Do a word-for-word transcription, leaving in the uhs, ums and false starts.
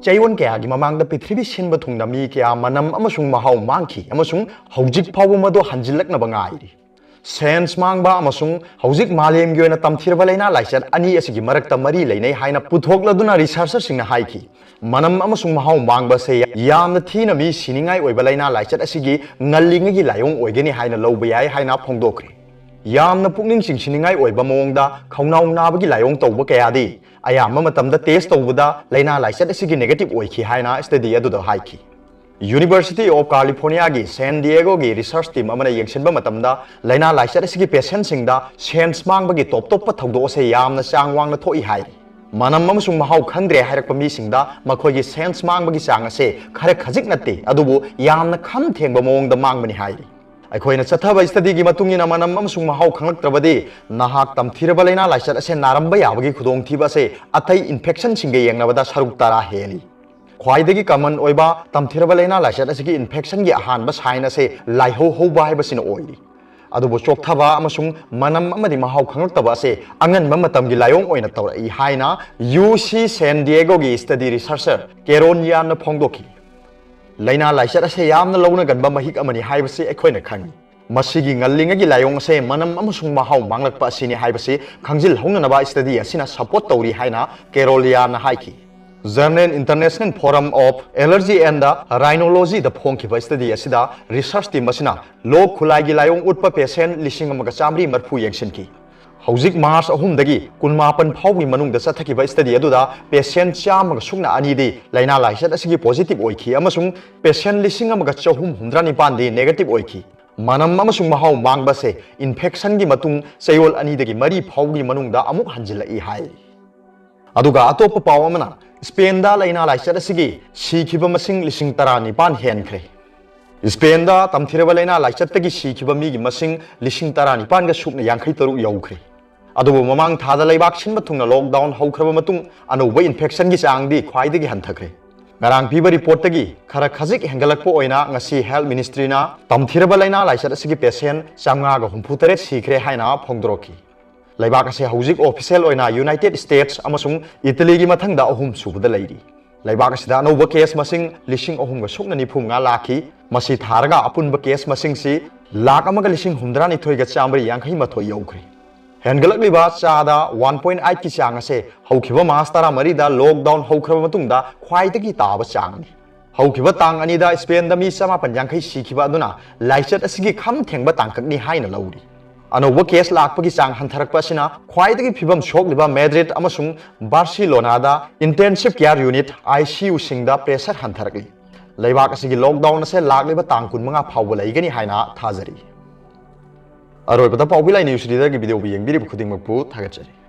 ꯆꯌꯣꯜ ꯀꯌꯥꯒꯤ ꯃꯃꯥꯡꯗ ꯄ꯭ꯔꯤꯊꯤꯕꯤ ꯁꯤꯟꯕ ꯊꯨꯡꯅ ꯃꯤ ꯀꯌꯥ ꯃꯅꯝ ꯑꯃꯁꯨꯡ ꯃꯍꯥꯎ ꯃꯥꯡꯈꯤ, ꯑꯃꯁꯨꯡ ꯍꯧꯖꯤꯛ ꯐꯥꯎꯕ ꯃꯗꯨ ꯍꯟꯖꯤꯜꯂꯛꯅꯕ ꯉꯥꯏꯔꯤ꯫ ꯁꯦꯟꯁ ꯃꯥꯡꯕ ꯑꯃꯁꯨꯡ ꯍꯧꯖꯤꯛ ꯃꯥꯂꯦꯝꯒꯤ ꯑꯣꯏꯅ ꯇꯝꯊꯤꯔꯕ ꯂꯥꯏꯅꯥ ꯂꯥꯏꯆꯠ ꯑꯅꯤ ꯑꯁꯤꯒꯤ ꯃꯔꯛꯇ ꯃꯔꯤ ꯂꯩꯅꯩ ꯍꯥꯏꯅ ꯄꯨꯊꯣꯛꯂꯗꯨꯅ ꯔꯤꯁꯔꯆꯔꯁꯤꯡꯅ ꯍꯥꯏꯈꯤ꯫ ꯃꯅꯝ ꯑꯃꯁꯨꯡ ꯃꯍꯥꯎ ꯃꯥꯡꯕ ꯑꯁꯤ ꯌꯥꯝꯅ ꯊꯤꯅ ꯃꯤ ꯁꯤꯅꯤꯡꯉꯥꯏ ꯑꯣꯏꯕ ꯂꯥꯏꯅꯥ ꯂꯥꯏꯆꯠ ꯑꯁꯤꯒꯤ ꯉꯜꯂꯤꯉꯩꯒꯤ ꯂꯥꯏꯑꯣꯡ ꯑꯣꯏꯒꯅꯤ ꯍꯥꯏꯅ ꯂꯧꯕ ꯌꯥꯏ ꯍꯥꯏꯅ ꯐꯣꯡꯗꯣꯛꯈ꯭ꯔꯦ꯫ ꯌꯥꯝꯅ ꯄꯨꯛꯅꯤꯡ ꯆꯤꯡꯁꯤꯟꯅꯤꯡꯉꯥꯏ ꯑꯣꯏꯕ ꯃꯑꯣꯡꯗ, ꯈꯧꯅꯥꯎ ꯅꯥꯕꯒꯤ ꯂꯥꯏꯑꯣꯡ ꯇꯧꯕ ꯀꯌꯥꯗꯤ ꯑꯌꯥꯝꯕ ꯃꯇꯝꯗ ꯇꯦꯁ ꯇꯧꯕꯗ ꯂꯥꯏꯅꯥ ꯂꯥꯏꯆꯠ ꯑꯁꯤꯒꯤ ꯅꯦꯒꯦꯇꯤꯚ ꯑꯣꯏꯈꯤ ꯍꯥꯏꯅ ꯁ꯭ꯇꯗꯤ ꯑꯗꯨꯗ ꯍꯥꯏꯈꯤ꯫ University of Californiaꯒꯤ ꯁꯦꯟ ꯗꯤꯌꯦꯒꯣꯒꯤ ꯔꯤꯁꯔꯆ ꯇꯤꯝ ꯑꯃꯅ ꯌꯦꯡꯁꯤꯟꯕ ꯃꯇꯝꯗ, ꯂꯥꯏꯅꯥ ꯂꯥꯏꯆꯠ ꯑꯁꯤꯒꯤ ꯄꯦꯁꯦꯟꯁꯤꯡꯗ ꯁꯦꯟꯁ ꯃꯥꯡꯕꯒꯤ ꯇꯣꯞ ꯇꯣꯞꯄ ꯊꯧꯗꯣꯛ ꯑꯁꯦ ꯌꯥꯝꯅ ꯆꯥꯡ ꯋꯥꯡꯅ ꯊꯣꯛꯏ ꯍꯥꯏꯔꯤ꯫ ꯃꯅꯝ ꯑꯃꯁꯨꯡ ꯃꯍꯥꯎ ꯈꯪꯗ꯭ꯔꯦ ꯍꯥꯏꯔꯛꯄ ꯃꯤꯁꯤꯡꯗ ꯃꯈꯣꯏꯒꯤ ꯁꯦꯟꯁ ꯃꯥꯡꯕꯒꯤ ꯆꯥꯡ ꯑꯁꯦ ꯈꯔ ꯈꯖꯤꯛ ꯅꯠꯇꯦ, ꯑꯗꯨꯕꯨ ꯌꯥꯝꯅ ꯈꯝ ꯊꯦꯡꯕ ꯃꯑꯣꯡꯗ ꯃꯥꯡꯕꯅꯤ ꯍꯥꯏꯔꯤ꯫ ꯑꯩꯈꯣꯏꯅ ꯆꯠꯊꯕ ꯁ꯭ꯇꯗꯤꯒꯤ ꯃꯇꯨꯡ ꯏꯟꯅ, ꯃꯅꯝ ꯑꯃꯁꯨꯡ ꯃꯍꯥꯎ ꯈꯪꯂꯛꯇ꯭ꯔꯕꯗꯤ ꯅꯍꯥꯛ ꯇꯝꯊꯤꯔꯕ ꯂꯥꯏꯅꯥ ꯂꯥꯏꯆꯠ ꯑꯁꯦ ꯅꯥꯔꯝꯕ ꯌꯥꯕꯒꯤ ꯈꯨꯗꯣꯡꯊꯤꯕ ꯑꯁꯦ ꯑꯇꯩ ꯏꯟꯐꯦꯛꯁꯟꯁꯤꯡꯒ ꯌꯦꯡꯅꯕꯗ ꯁꯔꯨꯛ ꯇꯔꯥ ꯍꯦꯜꯂꯤ꯫ ꯈ꯭ꯋꯥꯏꯗꯒꯤ ꯀꯃꯟ ꯑꯣꯏꯕ ꯇꯝꯊꯤꯔꯕ ꯂꯥꯏꯅꯥ ꯂꯥꯏꯆꯠ ꯑꯁꯤꯒꯤ ꯏꯟꯐꯦꯛꯁꯟꯒꯤ ꯑꯍꯥꯟꯕ ꯁꯥꯏꯟ ꯑꯁꯦ ꯂꯥꯏꯍꯧ ꯍꯧꯕ ꯍꯥꯏꯕꯁꯤꯅ ꯑꯣꯏꯔꯤ꯫ ꯑꯗꯨꯕꯨ ꯆꯣꯛꯊꯕ ꯑꯃꯁꯨꯡ ꯃꯅꯝ ꯑꯃꯗꯤ ꯃꯍꯥꯎ ꯈꯪꯂꯛꯇꯕ ꯑꯁꯦ ꯑꯉꯟꯕ ꯃꯇꯝꯒꯤ ꯂꯥꯏꯑꯣꯡ ꯑꯣꯏꯅ ꯇꯧꯔꯛꯏ ꯍꯥꯏꯅ ꯌꯨ ꯁꯤ ꯁꯦꯟ ꯗꯤꯌꯦꯒꯣꯒꯤ ꯁ꯭ꯇꯗꯤ ꯔꯤꯁꯔꯆꯔ ꯀꯦꯔꯣꯟ ꯌꯥꯟꯅ ꯐꯣꯡꯗꯣꯛꯈꯤ꯫ ꯂꯥꯏꯅꯥ ꯂꯥꯏꯆꯠ ꯑꯁꯦ ꯌꯥꯝꯅ ꯂꯧꯅꯒꯟꯕ ꯃꯍꯤꯛ ꯑꯃꯅꯤ ꯍꯥꯏꯕꯁꯤ ꯑꯩꯈꯣꯏꯅ ꯈꯪꯏ꯫ ꯃꯁꯤꯒꯤ ꯉꯜꯂꯤꯉꯩꯒꯤ ꯂꯥꯏꯑꯣꯡ ꯑꯁꯦ ꯃꯅꯝ ꯑꯃꯁꯨꯡ ꯃꯍꯥꯎ ꯃꯥꯡꯂꯛꯄ ꯑꯁꯤꯅꯤ ꯍꯥꯏꯕꯁꯤ ꯈꯪꯖꯤꯜꯍꯧꯅꯅꯕ ꯁ꯭ꯇꯗꯤ ꯑꯁꯤꯅ ꯁꯄꯣꯔꯠ ꯇꯧꯔꯤ ꯍꯥꯏꯅ ꯀꯦꯔꯣꯂꯤꯌꯥꯅ ꯍꯥꯏꯈꯤ꯫ Journal International Forum of Allergy and Rhinologyꯗ ꯐꯣꯡꯈꯤꯕ ꯁ꯭ꯇꯗꯤ ꯑꯁꯤꯗ ꯔꯤꯁꯔꯆ ꯇꯤꯝ ꯑꯁꯤꯅ ꯂꯣꯛ ꯈꯨꯂꯥꯏꯒꯤ ꯂꯥꯏꯑꯣꯡ ꯎꯠꯄ ꯄꯦꯁꯦꯟ ꯂꯤꯁꯤꯡ ꯑꯃꯒ ꯆꯥꯃꯔꯤ ꯃꯔꯤꯐꯨ ꯌꯦꯡꯁꯤꯟꯈꯤ꯫ ꯍꯧꯖꯤꯛ ꯃꯥꯔꯆ ꯑꯍꯨꯝꯗꯒꯤ ꯀꯨꯟꯃꯥꯄꯟ ꯐꯥꯎꯒꯤ ꯃꯅꯨꯡꯗ ꯆꯠꯊꯈꯤꯕ ꯁ꯭ꯇꯗꯤ ꯑꯗꯨꯗ ꯄꯦꯁꯦꯟ ꯆꯥꯝꯃꯒ ꯁꯨꯞꯅ ꯑꯅꯤꯗꯤ ꯂꯥꯏꯅꯥ ꯂꯥꯏꯆꯠ ꯑꯁꯤꯒꯤ ꯄꯣꯖꯤꯇꯤꯚ ꯑꯣꯏꯈꯤ ꯑꯃꯁꯨꯡ ꯄꯦꯁꯦꯟ ꯂꯤꯁꯤꯡ ꯑꯃꯒ ꯆꯍꯨꯝ ꯍꯨꯝꯗ꯭ꯔꯥ ꯅꯤꯄꯥꯟꯗꯤ ꯅꯦꯒꯦꯇꯤꯚ ꯑꯣꯏꯈꯤ꯫ ꯃꯅꯝ ꯑꯃꯁꯨꯡ ꯃꯍꯥꯎ ꯃꯥꯡꯕꯁꯦ ꯏꯟꯐꯦꯛꯁꯟꯒꯤ ꯃꯇꯨꯡ ꯆꯌꯣꯜ ꯑꯅꯤꯗꯒꯤ ꯃꯔꯤ ꯐꯥꯎꯒꯤ ꯃꯅꯨꯡꯗ ꯑꯃꯨꯛ ꯍꯟꯖꯤꯜꯂꯛꯏ ꯍꯥꯏ꯫ ꯑꯗꯨꯒ ꯑꯇꯣꯞꯄ ꯄꯥꯎ ꯑꯃꯅ, ꯁ꯭ꯄꯦꯟꯗ ꯂꯥꯏꯅꯥ ꯂꯥꯏꯆꯠ ꯑꯁꯤꯒꯤ ꯁꯤꯈꯤꯕ ꯃꯁꯤꯡ ꯂꯤꯁꯤꯡ ꯇꯔꯥꯅꯤꯄꯥꯟ ꯍꯦꯟꯈ꯭ꯔꯦ꯫ ꯁ꯭ꯄꯦꯟꯗ ꯇꯝꯊꯤꯔꯕ ꯂꯥꯏꯅꯥ ꯂꯥꯏꯆꯠꯇꯒꯤ ꯁꯤꯈꯤꯕ ꯃꯤꯒꯤ ꯃꯁꯤꯡ ꯂꯤꯁꯤꯡ ꯇꯔꯥꯅꯤꯄꯥꯟꯒ ꯁꯨꯞꯅ ꯌꯥꯡꯈꯩ ꯇꯔꯨꯛ ꯌꯧꯈ꯭ꯔꯦ꯫ ꯑꯗꯨꯕꯨ ꯃꯃꯥꯡ ꯊꯥꯗ ꯂꯩꯕꯥꯛ ꯁꯤꯟꯕ ꯊꯨꯡꯅ ꯂꯣꯛꯗꯥꯎꯟ ꯍꯧꯈ꯭ꯔꯕ ꯃꯇꯨꯡ ꯑꯅꯧꯕ ꯏꯟꯐꯦꯛꯁꯟꯒꯤ ꯆꯥꯡꯗꯤ ꯈ꯭ꯋꯥꯏꯗꯒꯤ ꯍꯟꯊꯈ꯭ꯔꯦ꯫ ꯉꯔꯥꯡ ꯄꯤꯕ ꯔꯤꯄꯣꯔꯠꯇꯒꯤ ꯈꯔ ꯈꯖꯤꯛ ꯍꯦꯟꯒꯠꯂꯛꯄ ꯑꯣꯏꯅ ꯉꯁꯤ ꯍꯦꯜꯊ ꯃꯤꯅꯤꯁꯇ꯭ꯔꯤꯅ ꯇꯝꯊꯤꯔꯕ ꯂꯥꯏꯅꯥ ꯂꯥꯏꯆꯠ ꯑꯁꯤꯒꯤ ꯄꯦꯁꯦꯟ ꯆꯥꯝꯃꯉꯥꯒ ꯍꯨꯝꯐꯨ ꯇꯔꯦꯠ ꯁꯤꯈ꯭ꯔꯦ ꯍꯥꯏꯅ ꯐꯣꯡꯗꯣꯔꯛꯈꯤ꯫ ꯂꯩꯕꯥꯛ ꯑꯁꯤ ꯍꯧꯖꯤꯛ ꯑꯣꯐꯤꯁꯤꯌꯦꯜ ꯑꯣꯏꯅ ꯌꯨꯅꯥꯏꯇꯦꯗ ꯁ꯭ꯇꯦꯠꯁ ꯑꯃꯁꯨꯡ ꯏꯇꯂꯤꯒꯤ ꯃꯊꯪꯗ ꯑꯍꯨꯝ ꯁꯨꯕꯗ ꯂꯩꯔꯤ꯫ ꯂꯩꯕꯥꯛ ꯑꯁꯤꯗ ꯑꯅꯧꯕ ꯀꯦꯁ ꯃꯁꯤꯡ ꯂꯤꯁꯤꯡ ꯑꯍꯨꯝꯒ ꯁꯨꯞꯅ ꯅꯤꯐꯨ ꯃꯉꯥ ꯂꯥꯛꯈꯤ꯫ ꯃꯁꯤ ꯊꯥꯔꯒ ꯑꯄꯨꯟꯕ ꯀꯦꯁ ꯃꯁꯤꯡꯁꯤ ꯂꯥꯛ ꯑꯃꯒ ꯂꯤꯁꯤꯡ ꯍꯨꯝꯐꯨꯇꯔꯥꯅꯤꯊꯣꯏꯒ ꯆꯥꯝꯃꯔꯤ ꯌꯥꯡꯈꯩ ꯃꯥꯊꯣꯏ ꯌꯧꯈ꯭ꯔꯦ꯫ ꯍꯦꯟꯒꯠꯂꯛꯂꯤꯕ ꯆꯥꯗ ꯋꯥꯟ ꯄꯣꯏꯟ ꯑꯩꯠꯀꯤ ꯆꯥꯡ ꯑꯁꯦ ꯍꯧꯈꯤꯕ ꯃꯥꯔꯆ ꯇꯔꯥꯃꯔꯤꯗ ꯂꯣꯛꯗꯥꯎꯟ ꯍꯧꯈ꯭ꯔꯕ ꯃꯇꯨꯡꯗ ꯈ꯭ꯋꯥꯏꯗꯒꯤ ꯇꯥꯕ ꯆꯥꯡꯅꯤ꯫ ꯍꯧꯈꯤꯕ ꯇꯥꯡ ꯑꯅꯤꯗ ꯁ꯭ꯄꯦꯟꯗ ꯃꯤ ꯆꯃꯥꯄꯟ ꯌꯥꯡꯈꯩ ꯁꯤꯈꯤꯕ ꯑꯗꯨꯅ ꯂꯥꯏꯆꯠ ꯑꯁꯤꯒꯤ ꯈꯝ ꯊꯦꯡꯕ ꯇꯥꯡꯀꯛꯅꯤ ꯍꯥꯏꯅ ꯂꯧꯔꯤ꯫ ꯑꯅꯧꯕ ꯀꯦꯁ ꯂꯥꯛꯄꯒꯤ ꯆꯥꯡ ꯍꯟꯊꯔꯛꯄ ꯑꯁꯤꯅ ꯈ꯭ꯋꯥꯏꯗꯒꯤ ꯐꯤꯕꯝ ꯁꯣꯛꯂꯤꯕ ꯃꯦꯗ꯭ꯔꯤꯗ ꯑꯃꯁꯨꯡ ꯕꯥꯔꯁꯤꯂꯣꯅꯥꯗ intensive care unit, ICUꯁꯤꯡꯗ pressure ꯍꯟꯊꯔꯛꯂꯤ꯫ ꯂꯩꯕꯥꯛ ꯑꯁꯤꯒꯤ ꯂꯣꯛꯗꯥꯎꯟ ꯑꯁꯦ ꯂꯥꯛꯂꯤꯕ ꯇꯥꯡ ꯀꯨꯟꯃꯉꯥ ꯐꯥꯎꯕ ꯂꯩꯒꯅꯤ ꯍꯥꯏꯅ ꯊꯥꯖꯔꯤ꯫ ꯑꯔꯣꯏꯕꯗ ꯄꯥꯎꯕꯤ ꯂꯥꯏ ꯅ꯭ꯌꯨꯁ ꯂꯤꯗꯔꯒꯤ ꯚꯤꯗꯤꯑꯣꯕꯨ ꯌꯦꯡꯕꯤꯔꯤꯕ ꯈꯨꯗꯤꯡꯃꯛꯄꯨ ꯊꯥꯒꯠꯆꯔꯤ꯫